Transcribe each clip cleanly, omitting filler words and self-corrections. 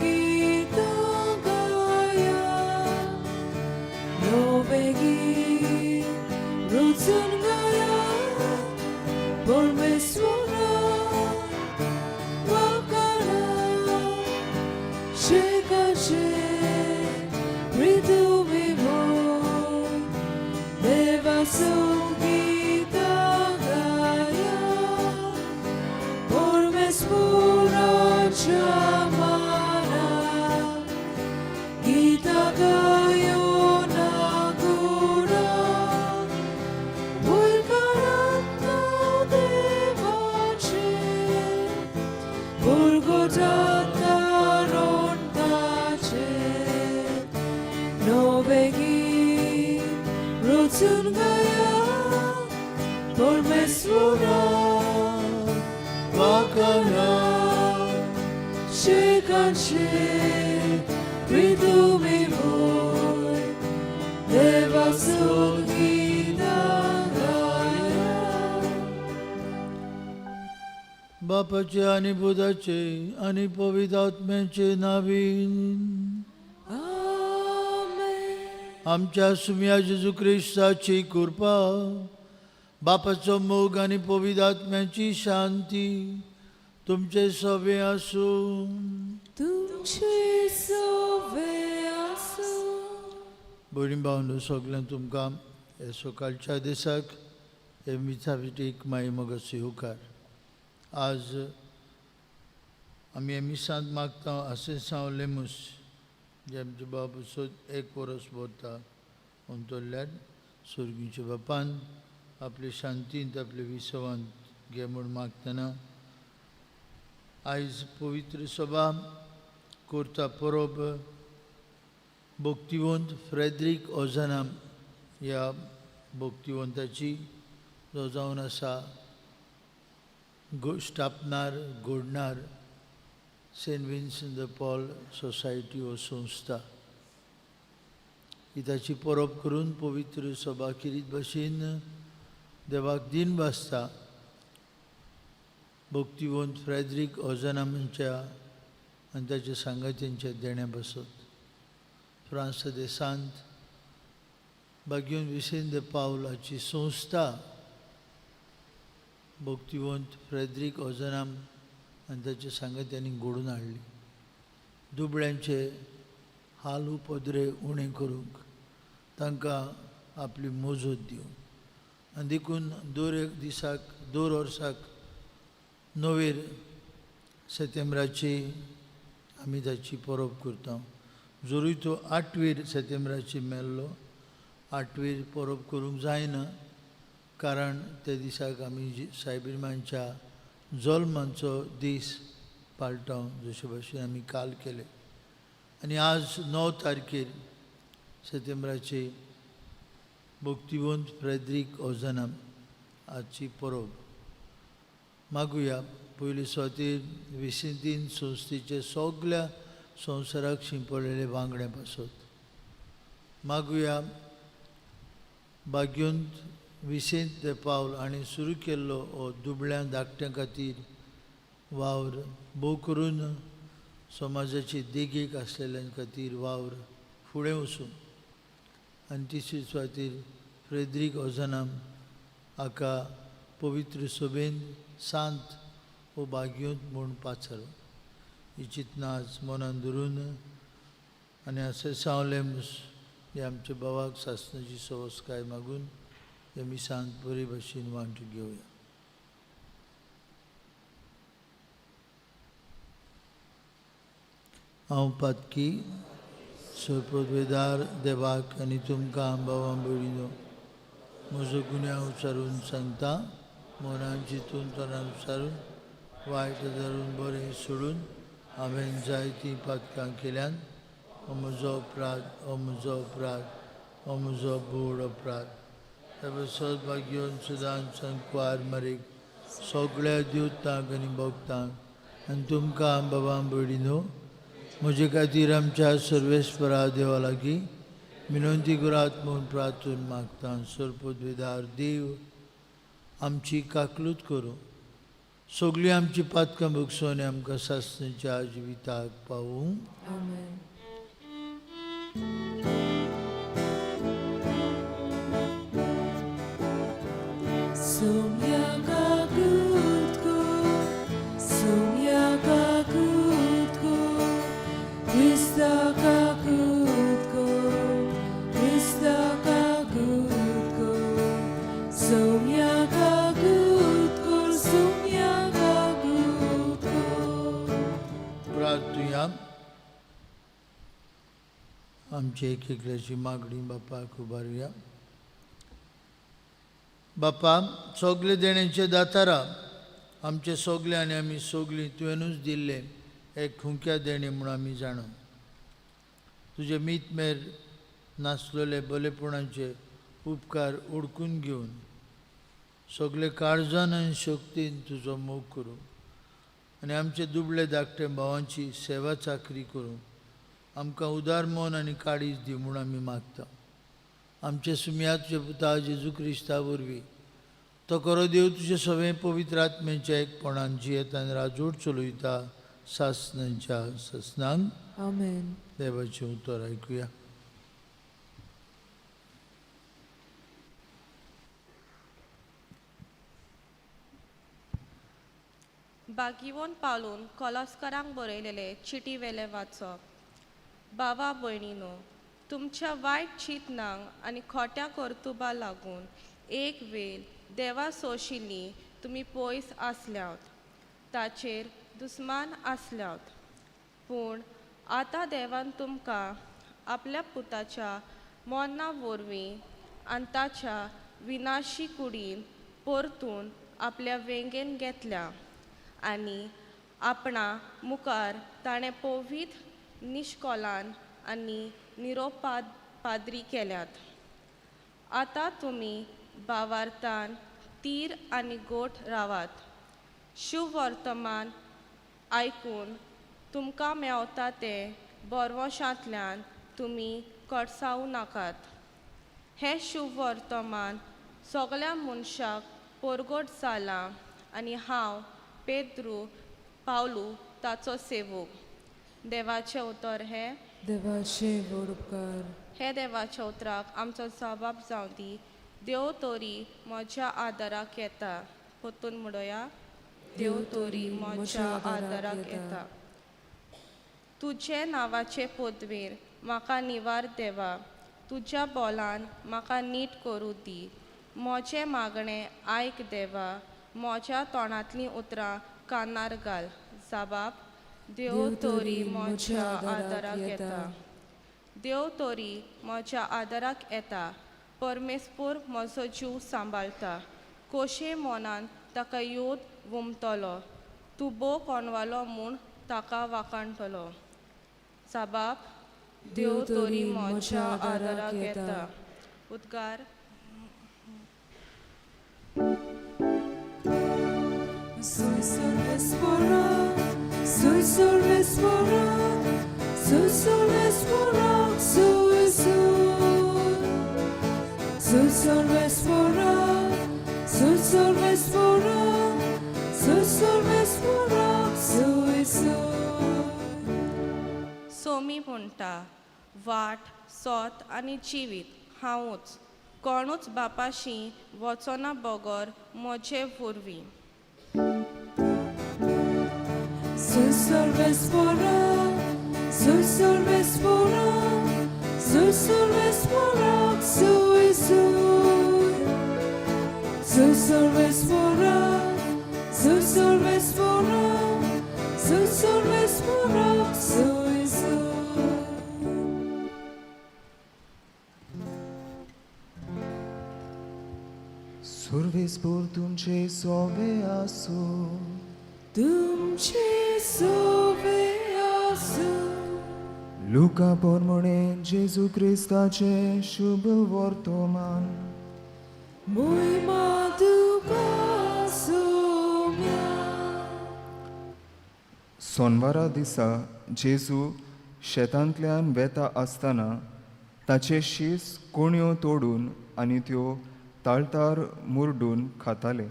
गीतां गाया, नवें गीत रचून गाया, परमेश्वरा वाखाणा, शेकाशे प्रितुमी वय, देवाचो गीतां गाया, परमेश्वराच्या माना, गीतां गायोन गुणा, वयर करात नांव देवाचें, परगटात कारण ताचें, नवें गीत रचून गाया, परमेश्वरा वाखाणा, शेकाशे प्रितुमी वय, देवाचो गीतां गाया. बापाचे आनी पुताचे आनी पवित्र आत्म्याचे नावीन. आमेन. आमच्या सुम्या जेजू क्रिस्ताची कृपा, बापाचो मोग आनी पवित्र आत्म्याची शांती तुमचे सवे आसूं. तुमचे सवे आसूं. भयणी भावंडो, सगळ्यांक तुमकां हे सकाळच्या दिसाक हे मिसाभेटीक माई मोगाचो येवकार. आज आमी हे मिसांत मागता आसेसांव लेमूस, जे आमचे बाब एक वरस भरता अंतरल्यार, सर्गीच्या बापान आपले शांतींत आपले विसवांत घे म्हूण मागतना, आयज पवित्र सभा करता परब भक्तिवंत फ्रेद्रीक ओजाना ह्या भक्तिवंताची, जो जावन आसा स्थापनार घडणार सेंट विन्संट the Paul society हो संस्था ही, ताची परब करून पवित्र सभा किरीत भशेन देवाक दिन भासता भक्तिवंत फ्रेद्रीक ओजाना म्हणच्या आनी ताच्या सांगात्यांच्या देण्या बसत. फ्रांस देशांत बागेवन विसेंत the पावल हाची संस्था भक्तिवंत फ्रेद्रीक ओजनाम आनी ताच्या सांगात्यांनी घडोवन हाडली, दुबळ्यांचे हाल उपद्रे उणें करूंक, तांकां आपली मजत दिवंक. आनी देखून दर एक दिसाक, दर वर्साक 9 सप्टेंबराची आमी ताची परब करता. जरूय तो 8वेर सप्टेंबराची मेल्लो, 8वेर परब करूंक जायना, कारण त्या दिसाक आमी सायबीरमांच्या जल्मांचो दीस पाळटा, जशे भशेन आमी काल केले. आनी आज 9 तारखेर सप्टेंबराची भक्तिवंत फ्रेद्रीक ओजनाम आजची परब. मागुया पयली सुवातेर विसेंतीन संस्थेचे सगल्या संवसाराक शिंपडलेले वांगड्या पासत. मागुया भाग्यवंत विसेंत दे पावल आनी सुरू केल्लो हो दुबळ्या धाकट्यां खातीर वावर, भोव करून समाजाचे देगेक आसलेल्यां खातीर वावर फुडें वचूं. आनी तिसरी सुवातेर फ्रेद्रीक ओजनाम हाका पवित्र सभेन सांत वो भाग्यवंत म्हूण पाचारू. ही चिंतना आज मनान धरून आनी अशें सांवलें हे आमच्या भावाक सासणाची सवसकाय मागून हे मिसांत बरे भशेन वांटून घेवया. हांव पातकी सरपदवेदार देवाक आनी तुमकां भावां भयणीनो म्हजो गुन्यांव उचारून सांगता. मनान चिंतून, तोंडान उचारून, वायट धरून, बरें सोडून हांवें जायतीं पातकां केल्यान. हो म्हजो अपराध, हो म्हजो अपराध, हो म्हजो व्हड अपराध. त्या पासत भाग्योन सदांच संकवार मरेक सगळ्या देवतांक आनी भक्तांक आनी तुमकां बाबा भयणीनो म्हजे खातीर आमच्या सर्वेस्परा देवा लागीं विनंती करात म्हूण प्रार्थून मागता. सरपदवेदार देव आमची काकलूत करूं. सगळीं आमची पातकां भोगसूं आनी आमकां सासणाच्या जिविताक पावूं. आमेन. Sumyaka kutko, sumyaka kutko, Krista kutko, Krista kutko, sumyaka kutko, sumyaka kutko. प्रार्थुया. आमची एक एकल्याची मागणी बापाक उबारुया. बापा, सगळे देण्याचे दातारा, आमचे सगळे आनी आमी सगळीं तुवेंनूच दिल्ले एक खुंक्या देणें म्हूण आमी जाणा. तुजे मीत मेर नासलेले बलेपणाचे उपकार ओडकून घेवन सगळे काळजान आनी शक्तीन तुजो मोग करूं आनी आमचे दुबळे धाकटे भावांची सेवा चाकरी करूं आमकां उदार मन आनी काळीज दी म्हूण आमी मागता. आमचे सुमया तुजे पुता जेजू क्रिस्ता वरवीं. तो खरो देव तुजे सगळें पवित्र आत्म्याच्या एकपणान जियेता आनी राजवट चलयता सासणांच्या सासणांक. आमेन. देवाचें उतर आयकुया. बागिवोन पावलून कोलोस्करांक बरयलेले चिटी वेले वाचप. बाबा भयणीनो, तुमच्या वायट चिंतनांक आनी खोट्या कर्तुबा लागून एक वेळ देवा सोशिल्ली तुमी पयस आसल्यात, ताचेर दुस्मान आसल्यात. पूण आतां देवान तुमकां आपल्या पुताच्या मोन्ना वरवीं आनी ताच्या विनाशी कुडीन परतून आपल्या वेंगेन घेतल्या आनी आपणा मुखार ताणें पवित्र, निश्कोलान आनी निरोपाद पाद्री केल्यात. आतां तुमी भावार्थान तीर आनी गोट रावात. शुभवर्तमान आयकून तुमकां मेवता तें बरवशांतल्यान तुमी कडसावूं नाकात. हें शुभवर्तमान सगळ्या मनशाक परगट जालां आनी हांव पेद्रू पावलू ताचो सेवक. देवाचें उतर हें. देवाचे व्हड उपकार. हे देवाच्या उतराक आमचो जबाब जावं दी. देव तोरी म्हज्या आदाराक येता. परतून म्हणोया. देव तोरी म्हज्या आदाराक येता. तुजे नांवाचे पदवेर म्हाका निवार देवा, तुज्या बोलान म्हाका नीट करूं दी. म्हजें मागणें आयक देवा, म्हज्या तोंडांतलीं उतरां कानार घाल. जबाब. देव तोरी म्हज्या आदाराक येता. देव तोरी म्हज्या आदाराक येता. परमेस्पोर म्हजो जीव सांबाळटा. कोशे मनान ताका योद वुमतलो, तूं भोव कोणवालो म्हूण ताका वाखाणटलो. जबाब. देव तोरी म्हज्या आदाराक येता. उद्गार. Soy sorvespora, soy sorvespora, soy sorvespora, soy soy. Soy sorvespora, soy sorvespora, soy sorvespora, soy soy. Somi म्हणटा, वाट, सोत आनी जिवीत हांवूच. कोणूच बापाशी वचना बगर म्हजे वरवीं. Soy sorvespora, soy sorvespora, soy sorvespora, soy soy. Soy sorvespora, soy sorvespora, soy sorvespora, soy soy. सुर्वेस तुमचे सोवे आसूं. तुमचे सोवे आसूं. लुका पोरमोणे जेजू क्रिस्ताचे शुभ वर्तमान. मोहिमा तुका सोम्या. सोनवारा दिसा जेजू शेतांतल्यान वेता आसतना ताचे शीस कोणयो तोडून आनी त्यो ताळतार मुरडून खाताले.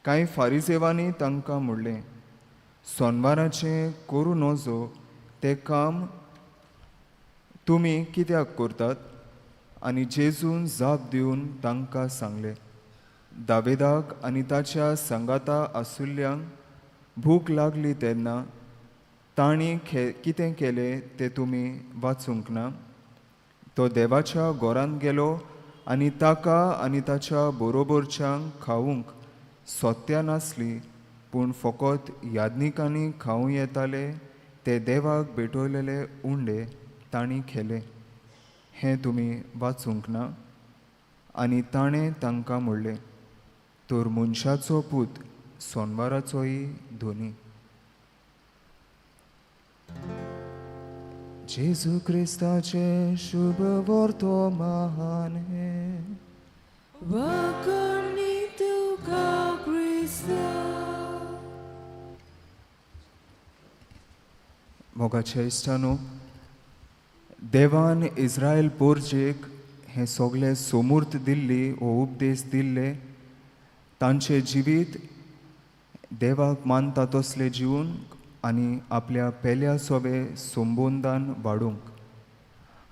कांय फारिजेवांनी तांकां म्हणलें, सोनवाराचें करूं नजो तें काम तुमी कित्याक करतात? आनी जेजून जाप दिवन तांकां सांगलें, दावेदाक आनी ताच्या सांगाता आसुल्ल्यांक भूक लागली तेन्ना तांणी कितें केलें तें तुमी वाचूंक ना? तो देवाच्या घरांत गेलो आनी ताका आनी ताच्या बरोबरच्यांक खावंक सत्या नासली, पूण फकत याज्ञिकांनी खावं येताले ते देवाक भेटयलेले उंडे तांणी खेले. हें तुमी वाचूंक ना? आनी ताणें तांकां म्हणलें, तर मनशाचो पूत सोनवाराचोय धनी. जेजू क्रिस्ताचें शुभ वर्तमान हें. वाखाणी तुका क्रिस्ता. मोगाच्या इश्टानो, देवान इस्रायल पोरजेक हें सगळें सोमूर्त दिल्ली हो उपदेश दिल्ले, तांचें जिवीत देवाक मानता तसलें जिवन आनी आपल्या पेल्या सोवे संबंदान वाडोवंक.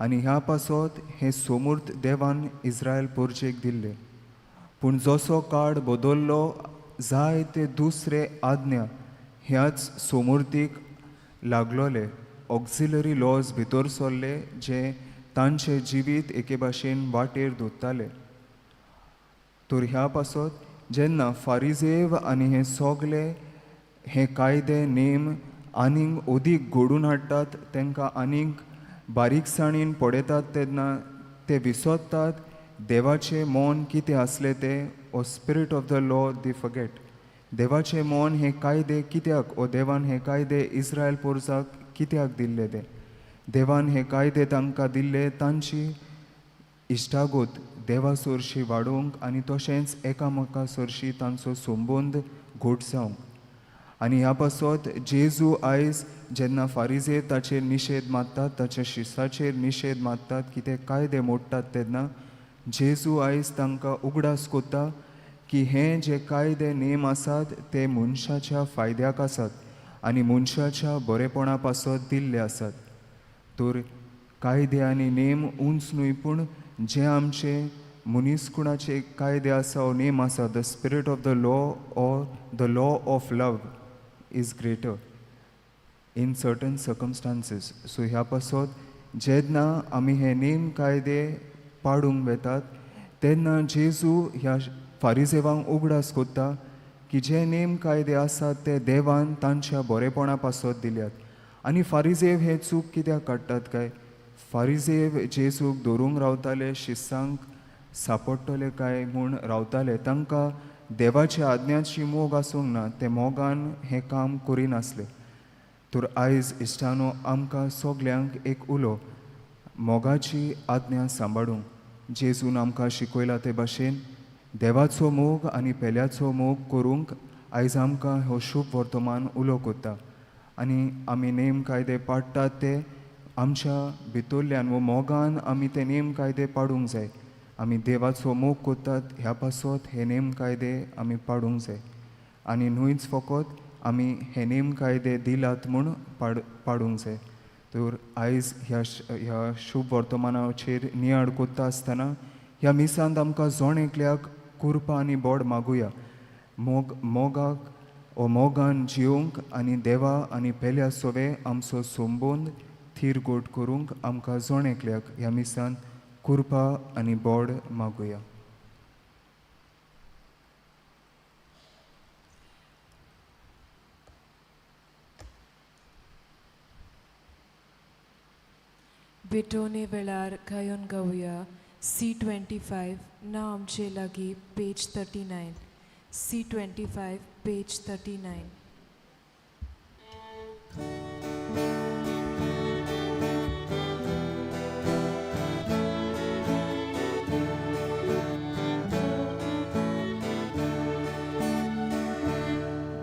आनी ह्या पासत हें सोमूर्त देवान इस्रायल पोरजेक दिल्लें. पूण जसो काळ बदल्लो जायते दुसरे आज्ञा ह्याच सोमुर्तीक लागलोले ऑक्झिलरी लॉज भितर सरले, जे तांचें जिवीत एके भाशेन वाटेर दवरताले. तर ह्या पासत जेन्ना फारिजेव आनी हे सगळे हे कायदे नेम आनीक अदीक घडून हाडटात, तांकां आनीक बारीकसाणीन पळयतात तेन्ना ते विसरतात देवाचें मन कितें आसलें तें. ओ spirit of the law they forget. देवाचें मन हे कायदे कित्याक, ओ देवान हे कायदे इस्रायल पोरसाक कित्याक दिल्ले ते? देवान हे कायदे तांकां दिल्ले तांची इश्टागत देवा सरशी वाडोवंक आनी तशेंच एकामेका सरशी तांचो संबंद घट जावंक. आनी ह्या पासत जेजू आयज जेन्ना फारिजे ताचेर निशेध मारतात, ताच्या शिसाचेर निशेध मारतात की ते कायदे मोडटात, तेन्ना जेजू आयज तांकां उगडास कोत्ता की हे जे कायदे नेम आसात ते मनशाच्या फायद्याक आसात आनी मनशाच्या बरेपणा पासत दिल्ले आसात. तर कायदे आनी नेम उंच न्हय, पूण जे आमचे मनीसकुणाचे कायदे आसा ओ नेम आसा, the spirit of the law or the law of love is greater in certain circumstances. So ह्या पासत जेन्ना आमी हे नेम कायदे पाडूंक वेतात तेन्ना जेजू ह्या फारिजेवांक उगडास कोत्ता की जे नेम कायदे आसात ते देवान तांच्या बरेपणा पासत दिल्यात. आनी फारिजेव हे चूक कित्याक काडटात काय? फारिजेव जेजूक धरूंक रावताले, शिस्सांक सापडटले काय म्हूण रावताले. तांकां देवाच्या आज्ञाची मोग आसूंक ना, ते मोगान हें काम करिनासले. तर आयज इश्टानो आमकां सगल्यांक एक उलो, मोगाची आज्ञा सांबाळूंक जेजून आमकां शिकयला ते भाशेन देवाचो मोग आनी पेल्याचो मोग करूंक आयज आमकां हो शुभ वर्तमान उलो कोत्ता. आनी आमी नेम कायदे पाडटात ते आमच्या भितरल्यान वो मोगान आमी ते नेम कायदे पाडूंक जाय. आमी देवाचो मोग कोत्तात ह्या पासत हे नेम कायदे आमी पाडूंक जाय. आनी न्हूच फकत आमी हे नेम कायदे दिलात म्हूण पाडूंक जाय. तर आयज ह्या ह्या शुभ वर्तमानाचेर नियाळ कोत्ता आसतना ह्या मिसांत आमकां जण एकल्याक कुरपा आनी बोड मागुया, मोगाक ओ मोगान जिवंक आनी देवा आनी पेल्या सोवे आमचो संबंद थीर गोट करूंक आमकां जण एकल्याक ह्या मिसान कुरपा आनी बोड मागुया. भेटोवणे वेळार गायोन गावया C25 ना आमचे लागीं पेज 39 C25 page 39.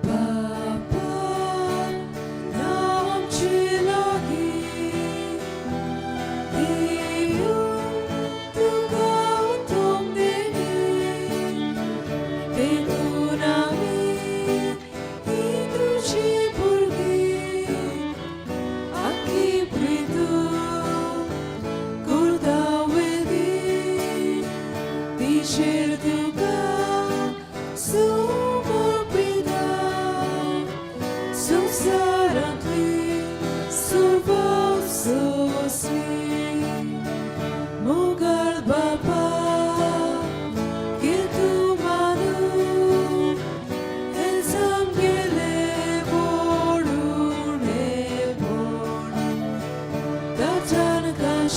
बापा नामचे लागीं दिवन तुका उत्तम देणी, देखून आमी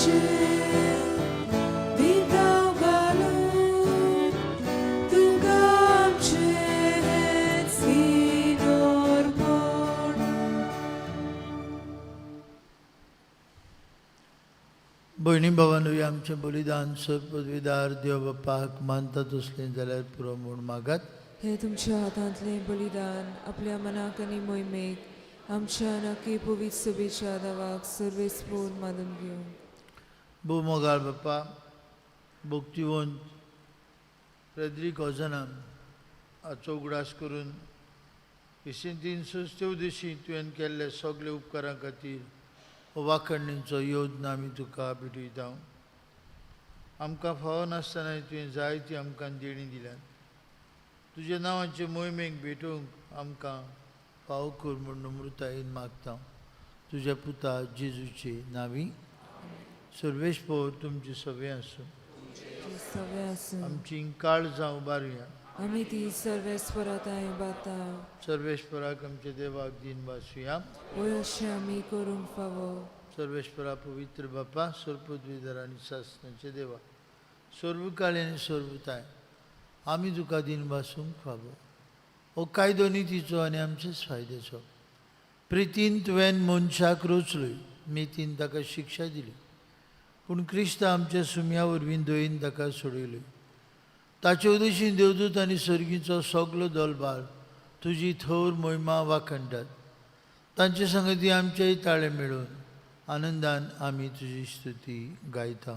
आमचें दितांव घालून तुका आमचें हेंच दिनोरपण. भयणी भावांनो, आमचें बलिदान सर्वपदवीदार देव बापाक मानता तसलें जाल्यार पुरो म्हूण मागात. हे तुमच्या हातांतलें बलिदान आपल्या मनाक आनी मोहिमेक आमच्या नक्की पवित्र सभेच्या दावाक सर्वेस्पोर मानून घेवं. भोव मोगाळ बापा, भक्तिवंत फ्रेदरीक ओजना हाचो उगडास करून विसेंतीन संस्थे उदेशी तुवें केल्ले सगळे उपकारां खातीर हो वाखणींचो योजना आमी तुका भेटयता. आमकां फावो नासतना तुवें जायती आमकां देणी दिल्यात. तुज्या नांवाचे मोहिमेक भेटूंक आमकां फावो कर म्हूण नम्रतायेन मागता तुज्या पुता जेजूचे नांवी. सर्वेस्पोर तुमचे सगळें आसूं. सगळें आसूं. आमची काळजां उबारुया. आमी ती सर्वेस्पराताय बाता. सर्वेस्पराक आमच्या देवाक दीन भासुया. वय अशें आमी करूंक फावो. सर्वेस्परा पवित्र बापा, सर्वपदवीधर आनी सासणाचे देवा, सर्वकाळी आनी सर्वताय आमी तुका दीन भासूंक फावो. हो कायदो नितीचो आनी आमचेच फायद्याचो. प्रितीन तुवें मनशाक रचलोय, मितीन ताका शिक्षा दिली, पूण क्रिस्त आमच्या सुम्या वरवीं दयेन ताका सोडयलो. ताचे उदेशीन देवदूत आनी सर्गीचो सगलो दलबार तुजी थोर मोहिमा वाखणटात. तांचे संगती आमचेय ताळे मेळून आनंदान आमी तुजी स्तुती गायता.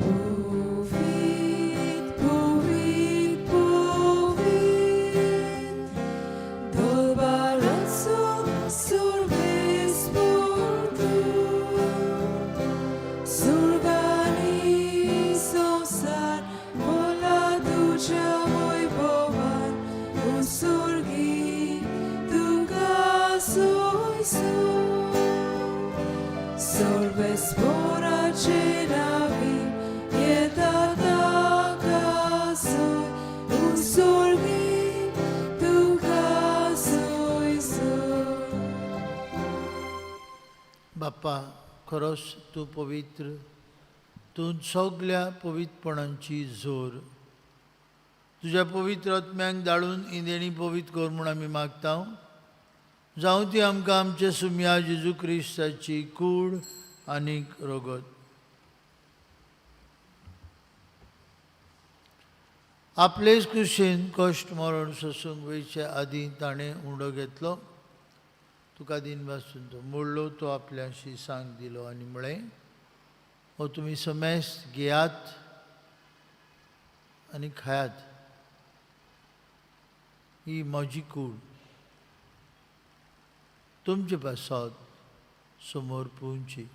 पवित्र पवित्र पवित्र दरबाराचो सर्वेस्पोर तूं, सुर्गांनी संवसार भरला तुज्या वैभवान, उत्सर्गी तुका सोयसो. सर्वेस्पोराचे नांवी येता ताका सोय, उत्सर्गी तुका सोयसो. बाप्पा, खरोच तूं पवित्र, तूं सगल्या पवित्रपणांची जोर. तुज्या पवित्र आत्म्यांक धाडून ही देणी पवित्र कर म्हूण आमी मागता. जावं ती आमकां आमचे सुम्या जेजू क्रिस्ताची कूड आनीक रगत. आपलेच कुशीन कश्ट मरण सोसूंक वयचे आदीं ताणें उंडो घेतलो, तुका दीन भासून तो मोडलो, तो आपल्याशी सांग दिलो आनी म्हळें, हो तुमी समेस्त घेयात आनी खायात, ही म्हजी कूड तुमचे पासत समोर पुवची.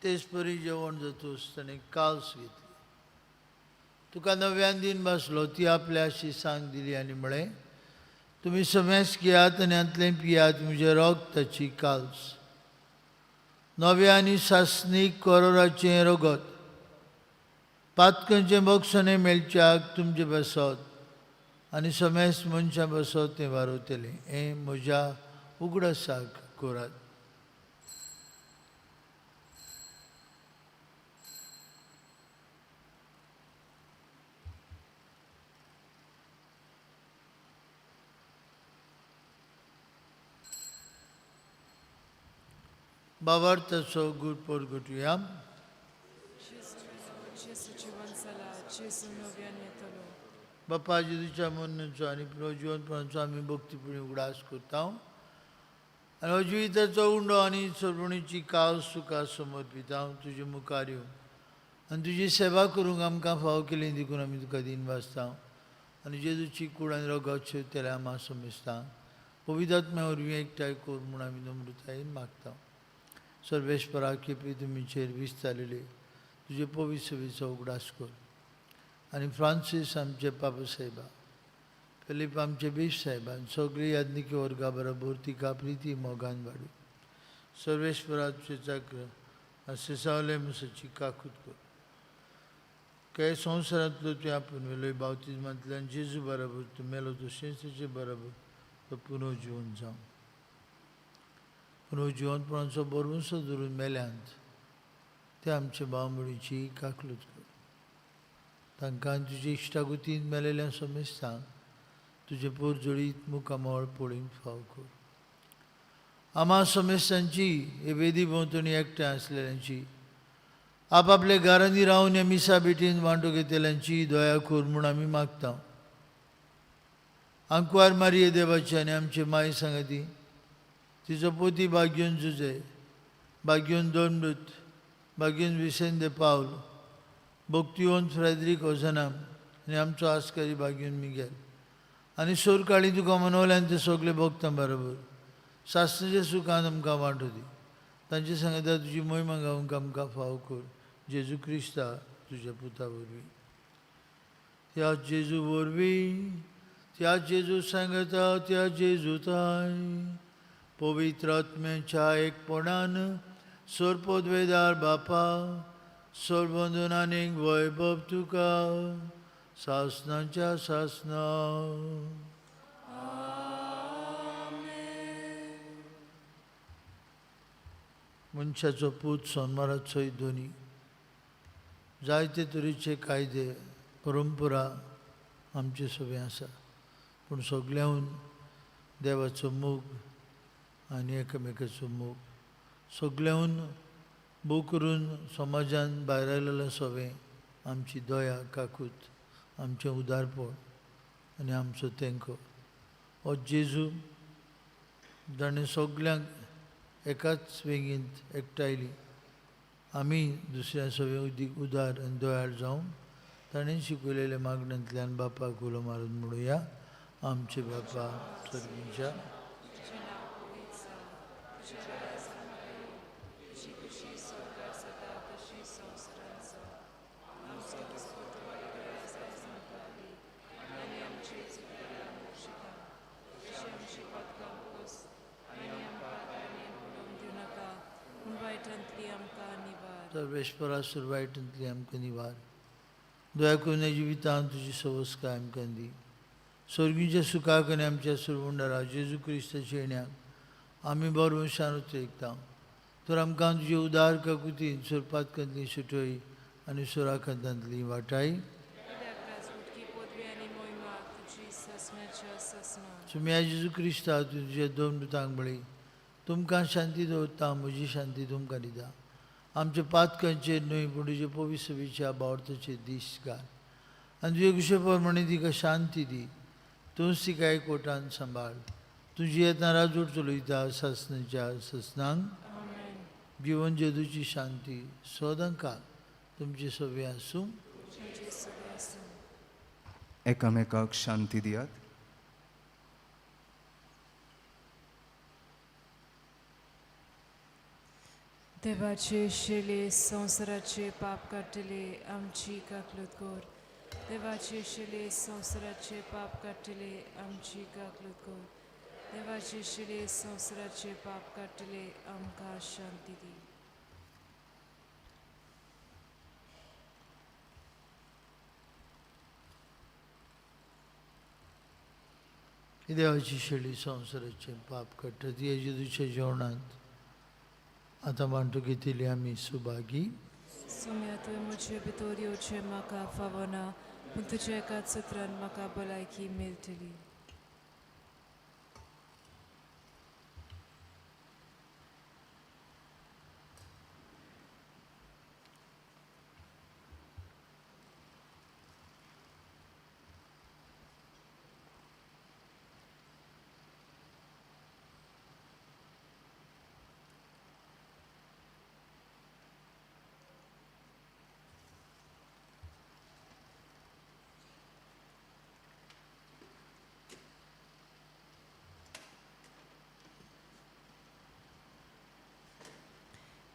तेच परी जेवण जातूच ताणें काल्स घेतली, तुका नव्यान दीन बसलो, ती आपल्याशी सांग दिली आनी म्हळें, तुमी समेस्त घेयात आनी हांतलें पियात, म्हजें रगताची काल्स, नव्या आनी सासणीक करोराचें रगत, पातकांचें बक्षणें मेळच्याक तुमचे बसत आनी समेस्त मनशां बसत तें वारवतलें. हें म्हज्या उगडासाक करात. बाबार्थाचो गुड परगटुया. बापा जेजूच्या मरणाचो आनी पुनर्जिवनपणाचो आमी भक्तीपुणी उगडास करता आनी हो जिविताचो उंडो आनी सर्वणीची कास तुका समर्पिता. तुजे मुखार येवन आनी तुजी सेवा करूंक आमकां फावो केली देखून आमी तुका दीन भासता आनी जेजूची कूड आनी रगत शेवतेल्या आमा समजता. पवित्र आत्म्या वरवीं एकठांय कर म्हूण आमी नम्रतायेन मागता. सर्वेस्परा केपी तुमीचेर विस्तारलेले तुजे पवित्र सेवेचो उगडास कर. आनी फ्रांसीस आमचे पापा साहेबा, फिलीप आमचे बीश साहेबान, सगळी याज्ञिकी वर्गा बरोबर तिका प्रिती मोगान वाडू. सर्वेश्वराचे चाकर सिसावले मुसाची काकूत कर. काय संवसारांतलो तुवें आपूण वेलोय बावतिज्मांतल्यान जेजू बरोबर तूं मेलो तशेंच तेचे बरोबर तो पुनर्जिवन जावं. पुनर्जिवनपणाचो बरवंसो धरून मेल्यांत ते आमचे भावमुडीची काकलूत कर. तांकां तुजे इश्टागुतीन मेलेल्या समेस्तांक तुजें पोरजोळीत मुखामळ पळोवंक फाव कर. आमा समेस्तांची हे वेदी भोंवतणी एकठांय आसलेल्यांची, आपापल्या घरांनी रावन ह्या मिसा भेटीन वांटो घेतल्यांची दया कर म्हूण आमी मागता. आंकवार मारिये देवाची आनी आमचे माय सांगाती, तिचो पोती भाग्योन जुजे, भाग्योन दोनमृत, भाग्योन विसेंत दे पावल, भक्तिवन फ्रेदरीक ओजनाम आनी आमचो आस्कारी भाग्योन मिगेल आनी सोरकाळी तुका मनवल्यान ते सगळे भक्तां बरोबर सासणाच्या सुखान आमकां वांटो दी. तांचे सांगता तुजी मोहिमा गावंक आमकां फाव कर, जेजू क्रिस्ता तुज्या पुता वरवीं. त्या जेजू वरवीं, त्या जेजू सांगता, त्या जेजू ताय पवित्र आत्म्याच्या एकपणान सोरपोदवेदार बापा, सोरबंधून आनीक वैभव तुका सासणाच्या सासणा. मनशाचो पूत सोनमाराचोय दोनी जायते तरेचे कायदे परंपरा आमचे सगळें आसा, पूण सगळ्याहून देवाचो मोग आनी एकामेकाचो मोग सगळ्याहून भोव करून समाजान भायर आयलेलें सगळें आमची दया काकूत, आमचें उदारपण आनी आमचो तेंको. हो जेजू जाणें सगळ्यांक एकाच वेंगेंत एकठांयली, आमी दुसऱ्या सगळें उदार आनी दयाळ जावन ताणें शिकयलेल्या मागण्यांतल्यान बापाक उलो मारून म्हणुया, आमचे बापा सर्गीच्या. सर्वेश्वरा सुरवायटांतली आमकां निवार, दया करून जिवितांत तुजी सवस्काय आमकां दी. स्वर्गीच्या सुखाक आनी आमच्या सुरवंडारा जेजू क्रिस्ताच्या येण्याक आमी बरो शान उतरता. तर आमकां तुजे उदार काकुतीन सुरपातकांतली सुटय आनी सुराखांतांतली वाटाय. सुम्या जेजू क्रिस्ता तुज्या दोन दुतांक म्हळी, तुमकां शांती दवरता, म्हजी शांती तुमकां दिता. आमच्या पातकांचेर न्हय पूण तुजे पवित्र बावडताचेर दीस घाल आनी तुजे कुशे प्रमाणे तिका शांती दी. तूंच तिका एकवटान सांबाळ. तुजी येतना राजवट चलयता सासणाच्या सासणांक. जिवन जेजूची शांती सदां काळ तुमचे सगळें आसूं. एकामेकाक शांती दियात. देवाचे शेले संवसाराचे पाप काडटले आमची काकलूत कर. देवाचे शेले संवसाराचे पाप काडटले आमची काकलूत कर. देवाचे शेले संवसाराचे पाप काडटले आमकां शांती दी. देवाची शेळी संवसाराचे पाप काडटा ती जेजूच्या जेवणांत आतां वांटो घेतिल्ली आमी सुभागी. सोम्या तुवें म्हजे भितर येवचें म्हाका फावना, पूण तुज्या एकाच सत्रान म्हाका भलायकी मेळटली.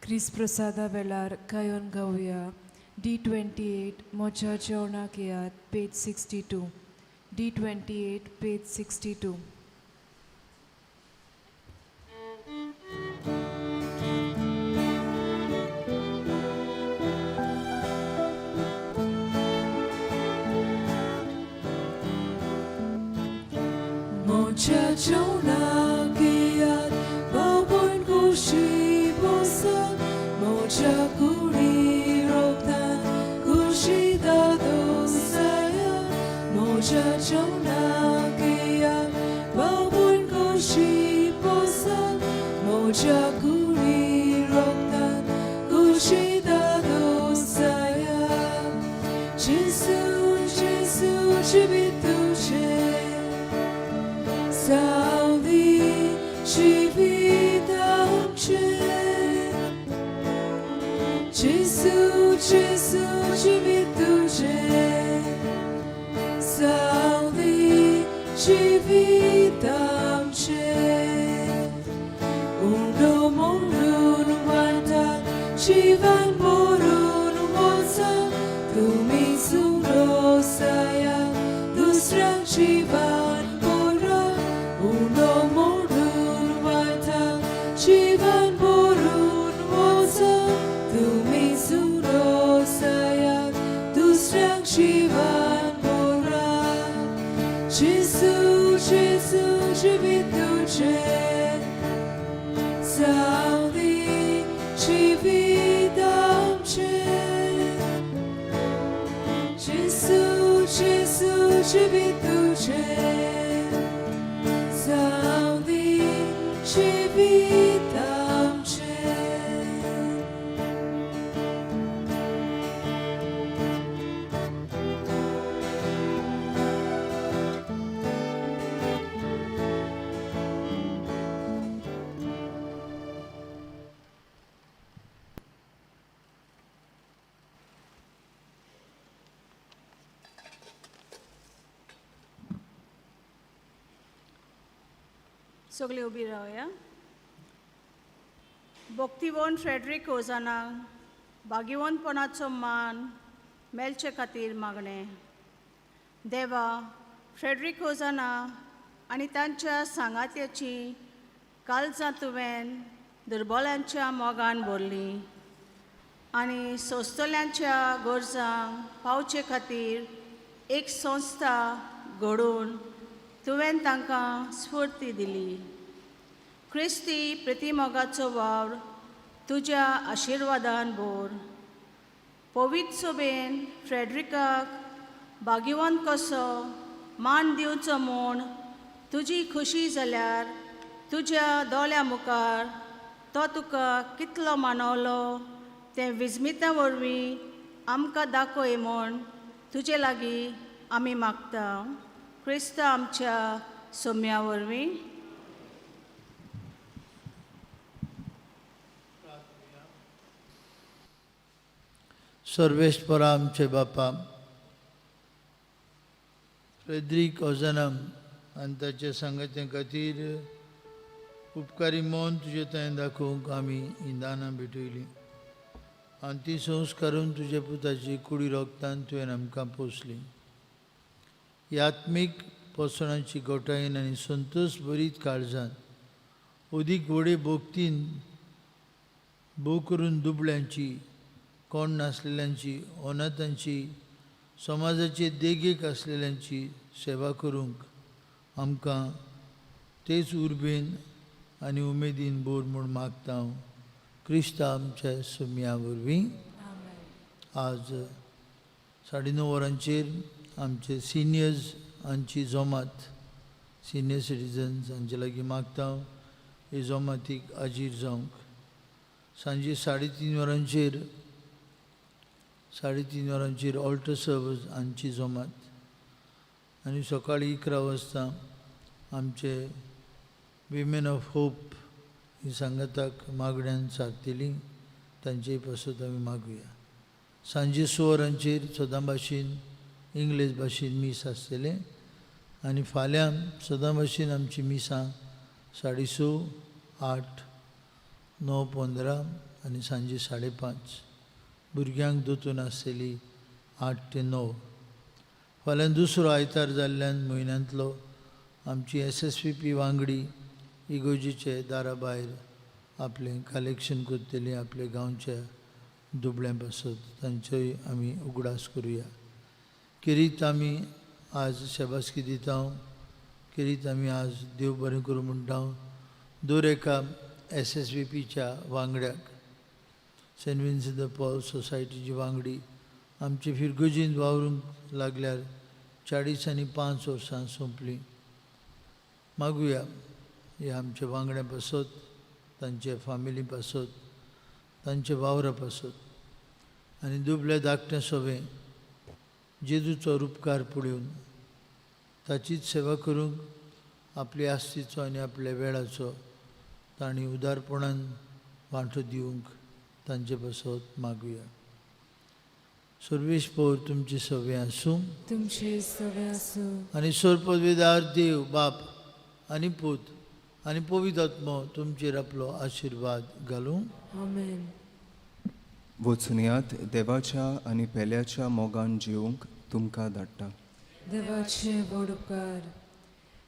क्रिस्त प्रसादा वेळार गायोन गावया. D 28 म्हज्या जेवणाक येयात, पेज 62. D 28, page 62. म्हज्या जेवणाक येयात, बाबून खोशी बसात, म्हज्या कुडी रोगतान खोशी दादोसाया. म्हज्या जेवणाक येयात, बाबून खोशी बसात, म्हज्या कुडी रोगतान खोशी दादोसाया. जेजू, जेजू, जिवीत तुजें जावंदी जिवीत आमचें. जेजू, जेजू, जिवीत तुजें जावंदी जिवीत आमचें. उंडो मोडून वांटा जिवन भरून वचा, तुमी सुरोसाया दुसऱ्यांक जिवन भरा. उंडो मोडून वांटा जिवन भरून वचा, तुमी सुरोसाया दुसऱ्यांक जिवन भरा. जेजू, जेजू, जिवीत तुजें जावंदी जिवीत आमचें. जेजू, जेजू, जिवीत तुजें जावंदी जिवीत आमचें. सगळीं उबी रावया. भक्तिवंत फ्रेडरीक ओजानाक भाग्यवंतपणाचो मान मेळचे खातीर मागणें. देवा, फ्रेडरीक ओजाना आनी तांच्या सांगात्याची काळजां तुवें दुर्बोल्यांच्या मोगान भरलीं आनी सोंसतल्यांच्या गरजांक पावचे खातीर एक संस्था घडोवन तुवें तांकां स्फूर्ती दिली. क्रिस्ती प्रतिमोगाचो वावर तुज्या आशिर्वादान भर. पवित्र सोबेन फ्रेडरिकाक भाग्यवंत कसो मान दिवचो म्हूण तुजी खोशी जाल्यार, तुज्या दोळ्या मुखार तो तुका कितलो मानवलो तें विस्मिता वरवीं आमकां दाखय म्हूण तुजे लागीं आमी मागता, क्रिस्त आमच्या सोम्या वरवीं. सर्वेस्परा आमचे बापा, फ्रेद्रीक ओजनम आनी ताच्या सांगात्या खातीर उपकारी मन तुजे थंय दाखोवंक आमी हीं दानां भेटयलीं आनी ती संस्कारून तुज्या पुताची कुडी रोगतान तुवें आमकां पोसली. ही आत्मीक पोसणाची गोठायेन आनी संतोश भरीत काळजान अदीक व्हडे भक्तीन भोव करून दुबळ्यांची, कोण नासलेल्यांची, अनाथांची, समाजाचे देगेक आसलेल्यांची सेवा करूंक आमकां तेच उर्बेन आनी उमेदीन बोर म्हूण मागता हांव, क्रिस्ता आमच्या सुमया वरवीं. आज 9:30 वरांचेर आमचे सिनियर्स हांची जमात, सिनियर सिटीजन्स हांचे लागीं मागता हांव हे जमातीक हाजीर जावंक. सांजे 3:30 वरांचेर, 3:30 वरांचेर ऑल्टर सर्वस हांची जमात आनी सकाळीं 11 वाजता आमचे विमेन ऑफ होप ही सांगाताक मागण्यान सारतली, तांचे पासत आमी मागुया. सांजे 6 वरांचेर सदां भाशेन इंग्लीश भाशेन मीस आसतलें आनी फाल्यां सदां भाशेन आमची मिसां 6:30, 8, 9:15 आनी सांजे 5:30. भुरग्यांक दोतून आसतली 8 ते 9. फाल्यां दुसरो आयतार जाल्ल्यान म्हयन्यांतलो आमची SSVP वांगडी इगोर्जीचे दारा भायर आपलें कलेक्शन करतली आपल्या गांवच्या दुबळ्यां पासत, तांचोय आमी उगडास करुया. खेरीत आमी आज शाबासकी दिता, खेरीत आमी आज देव बरें करूं म्हणटा दर एका SSVPच्या वांगड्याक, सेंट विन्संट the Paul सोसायटीची वांगडी आमचे फिरगोजींत वावरूंक लागल्यार 45 वर्सां सोंपलीं. मागुया हे आमच्या वांगड्यां पासत, तांचे फामिली पासत, तांचे वावरा पासत आनी दुबल्या धाकटें सोबें जेजूचो रुपकार पळोवन ताचीच सेवा करूंक आपली आस्तीचो आनी आपल्या वेळाचो तांणी उदारपणान वांटो दिवंक तांचे पासत मागुया. सर्वेश पौर तुमची सवे आसूं, तुमचे सवे आसूं. आनी सर्वपदवीदार देव बाप आनी पूत आनी पवित्र आत्मो तुमचेर आपलो आशिर्वाद घालूं. आमेन. वचुनयात देवाच्या आनी पेल्याच्या मोगान जिवंक तुमकां धाडटा. देवाचे व्हड उपकार.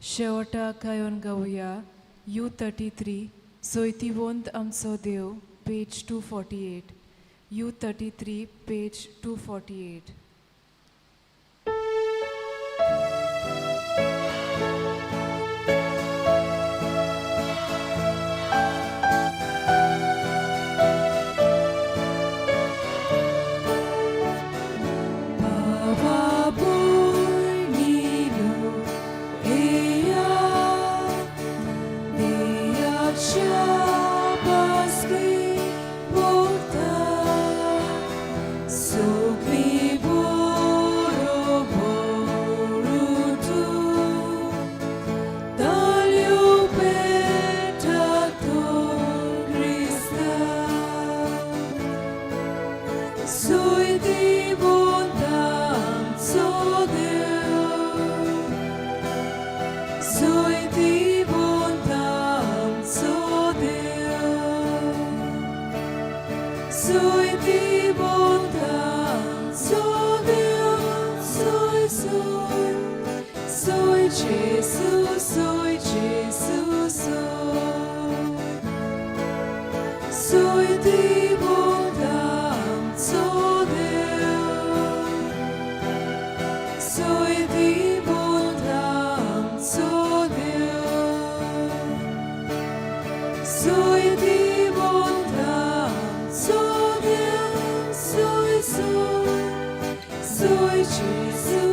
शेवटाक गायोन गावया U33 सोयतिवंत आमचो देव, पेज 248. U33 page 248. Soy Jesus.